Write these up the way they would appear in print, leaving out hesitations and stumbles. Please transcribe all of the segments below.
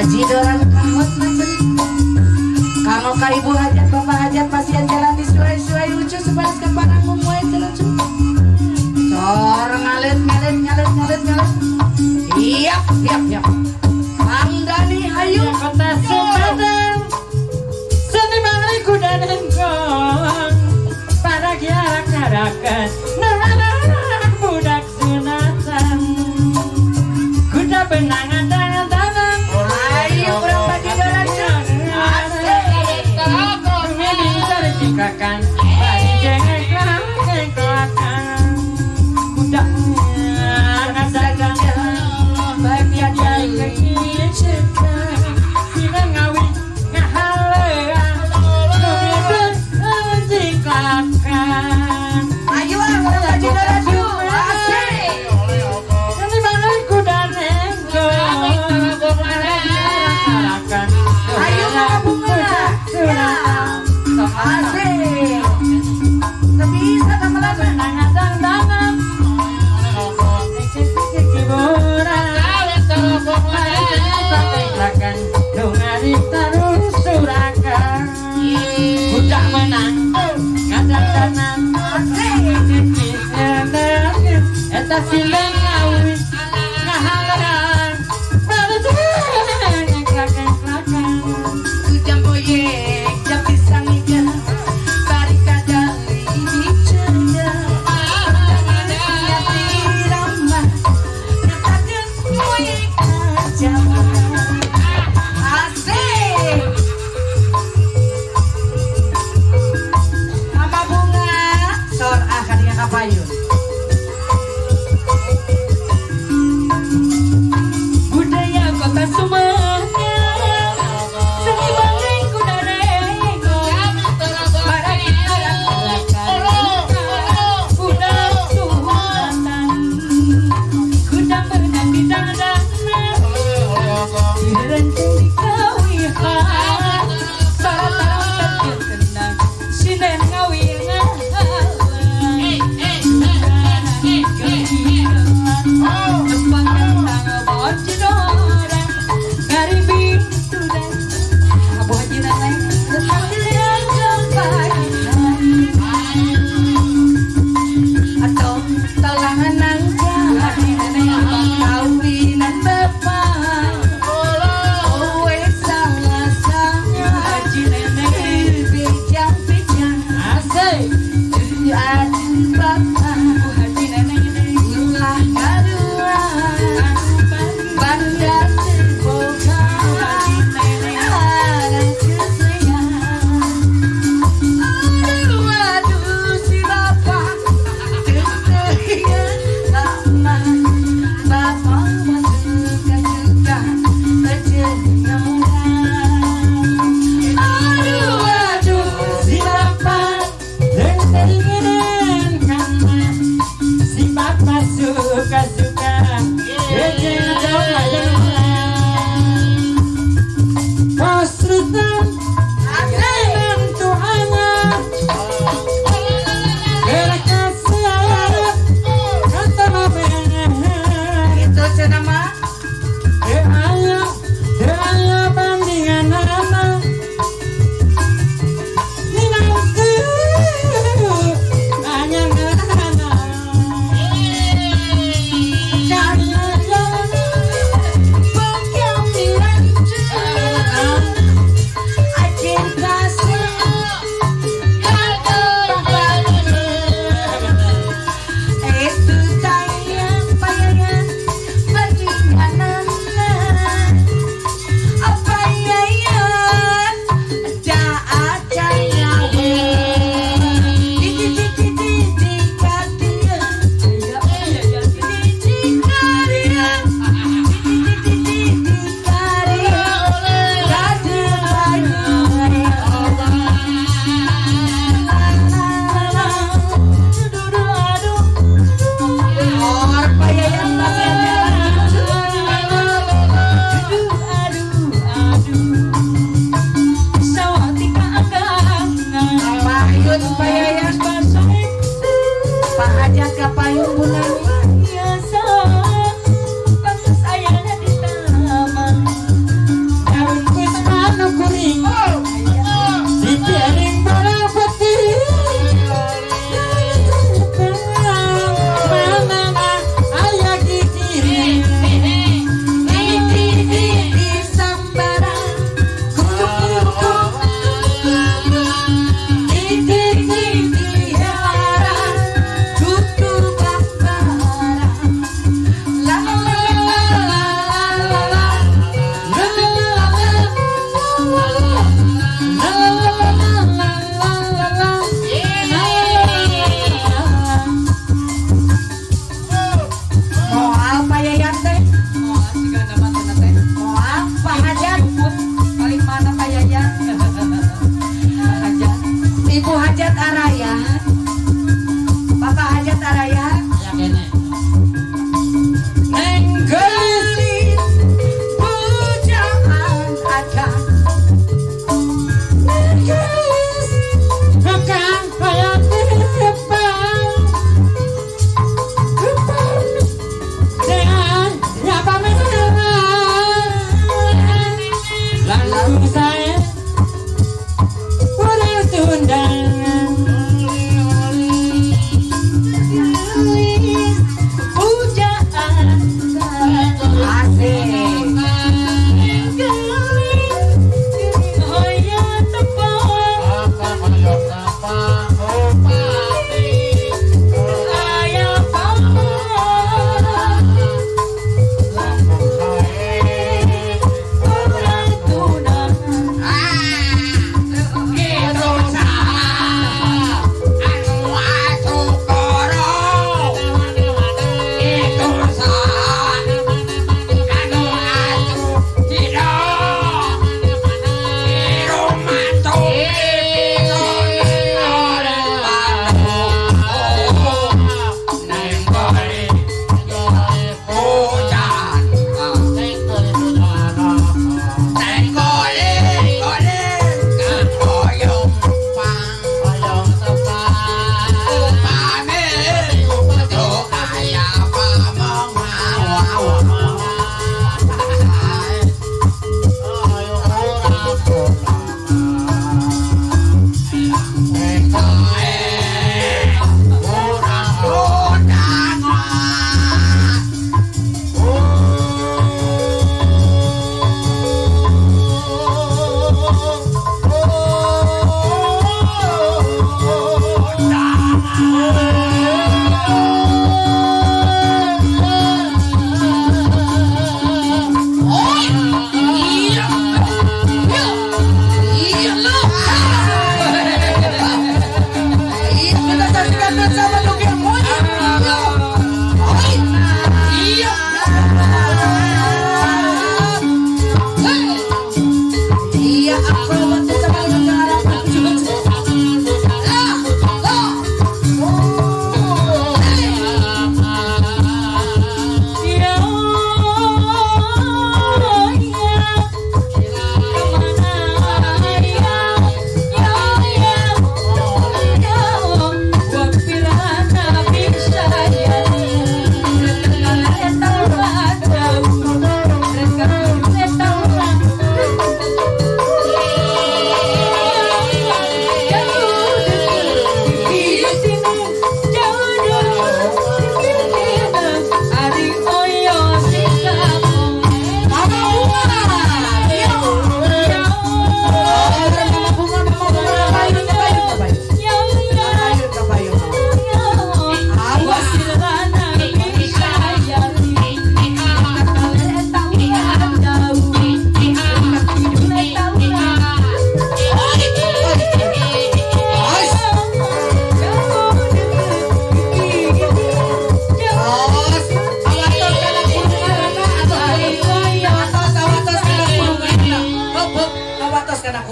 Bajidoran kahot macen. Kanggo ka ibu hajat, bapak hajat, pasien jalan disuai-suai lucu sebalas keparang ngumuai lucu. Cor ngalet ngalet ngalet ngalet ngalet. Iya, iya, iya. Kang Dani hayu. Kota Sumedang seni mangai kuda nengkong para kiarak-arakan anak budak sunatan kuda benangan tangan tangan. Ayo kurang bajidoran cu. Asik. Cingkrakan bari jengklak-jengklakan kuda ngadakan bagian kecil sina ngawi ngahalean lumibet cingkrakan. Ayo ah, kurang bajidoran cu. Asik. Seni mangai kuda nengkong ngahalean. Ayo mama bunga. Ya. Asik. Tak bisa lama-lama. Tangan-tangan budak menang ngadang-dangan eta silen ngawi ngahalean klakan. Jam boyek, jam pisang iga, bari kadali diceda. Ramah, ngatakeun moyek aja. Asik. Mama bunga, sor ah kadinya kapayun. Budaya kota Sumedang seni bangeng kuda renggo para kiarak-arakan budak sunatan kuda menang di dandanan direnceng di kawihan saratarang tenang sinen ngawi ngahalang Atau talangan nangka, kawinan bapak. Kowe salah.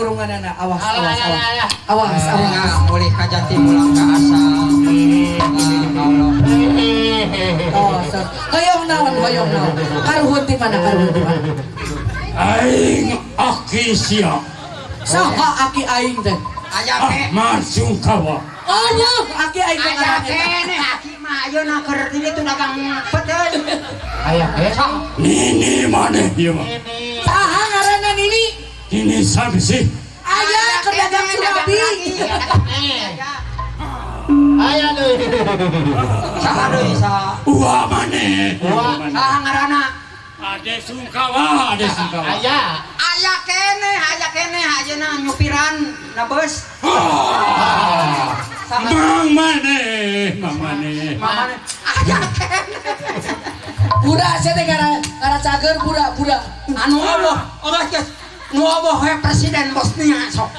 kurunganana. Awas, awas, awas. Awas, awas. Mulih ka jati mulang ka asal. Allah. Oh, so. Hoyong naon, hoyong naon. Karuhun ti mana, karuhun ti mana? Aing aki sia. Saha aki aing teh? Aya ke. Ahmad Sungkawa. Allah, aki aing teh Aya ngaran eta. kene aki mah ayeuna keur di ditu dagang peuteuy. Aya ke. Nini maneh ieu mah. Saha ngaranna Nini? Nini Samsi. Aya keur dagang surabi. Aya deui. Saha deui saha? Ua maneh. Ua. Saha ngaranna? Ade Sungkawa, Ade Sungkawa. Aya. Aya kene ayeuna nyupiran na bus. Saha? Mang maneh, mang maneh. Mamane aya kene. Budak sia teh ngara ngara cager budak, budak. Anu Allah, Allah geus. Nu Allah we presiden Bosnia sok.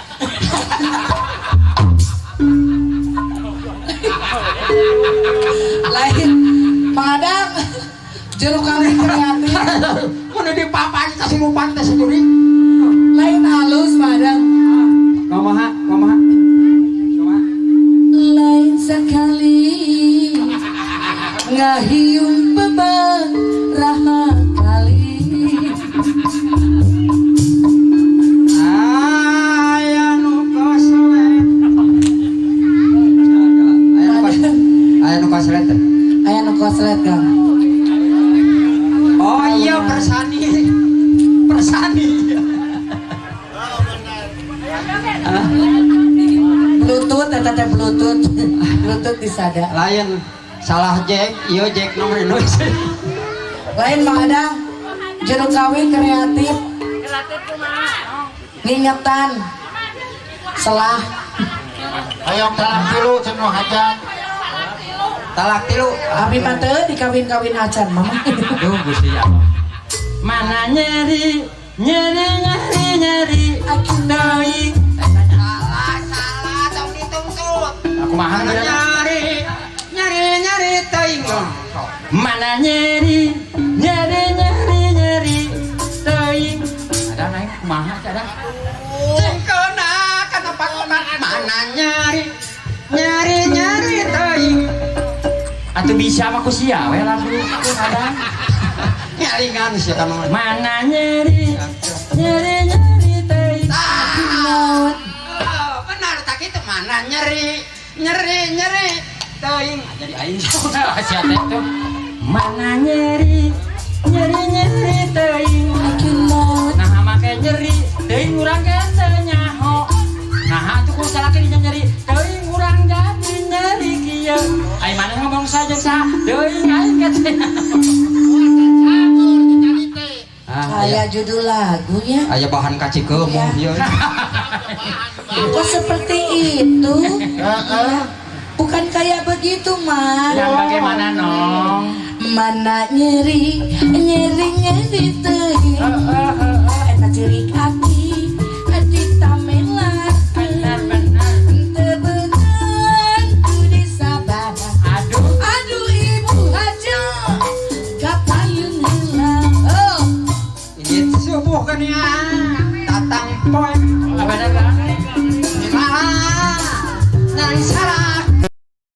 Lain Padang jeruk kawin kreatif. Mun dipapan kasurupan teh sejuri. Lain halus Padang. Kumaha? Kumaha? Kumaha? Lain sekali ngahiung bebaraha kali. Aya nu koslet. Aya nu koslet. Aya nu koslet Kang. Oh iya persani. Persani. Bluetooth eta teh Bluetooth. Bluetooth disada. Lain salah Jack, ieu Jack nomor Indonesia. Lain Mang Adang jeruk kawin kreatif. Ngingetan selah Hayang talak tilu cenah hajat. Talak tilu. Abi mah teu dikawin-kawin acan mama. Aduh Gusti ya Allah. Mana nyeri, nyeri nyeri nyeri teuing. Salah, salah tong dituntut. Aku mah Mana nyari, nyari nyari teuing. Mana nyeri, nyeri nyeri nyeri teuing. Ada naik kumaha ada? Cingkeuna kana pakoman mana nyari, nyari nyari teuing. Atuh bisa mah ku sia we lagu kadang. Nyaringan sia kan mah. Mana nyeri, nyeri nyeri teuing. Ah, benar tak itu mana nyeri, nyeri nyeri teuing. Jadi aing sia teh tuh. Mana nyeri, nyeri nyeri teuing. Nah make nyeri, teuing urang ge teu nyaho. Nah atuh ku salaki dinya nyeri, teuing urang jadi nyeri kieu. Ai maneh ngomong saja sa, teuing aing ge teu nyaho. Ah, Kayak judul lagunya. aya bahan kacikeumuh ieu. Kok seperti itu? Heeh. Bukan kayak begitu, Mas. Yang bagaimana nong? Mana nyeri, nyeri nyeri teuing. Eta cerik hati, hati tamelat. Benar benar. Teu beunang ku disabara. Aduh. Aduh ibu hajat, kapayun heula. Oh. Ini subuh kan ya. Tatang poe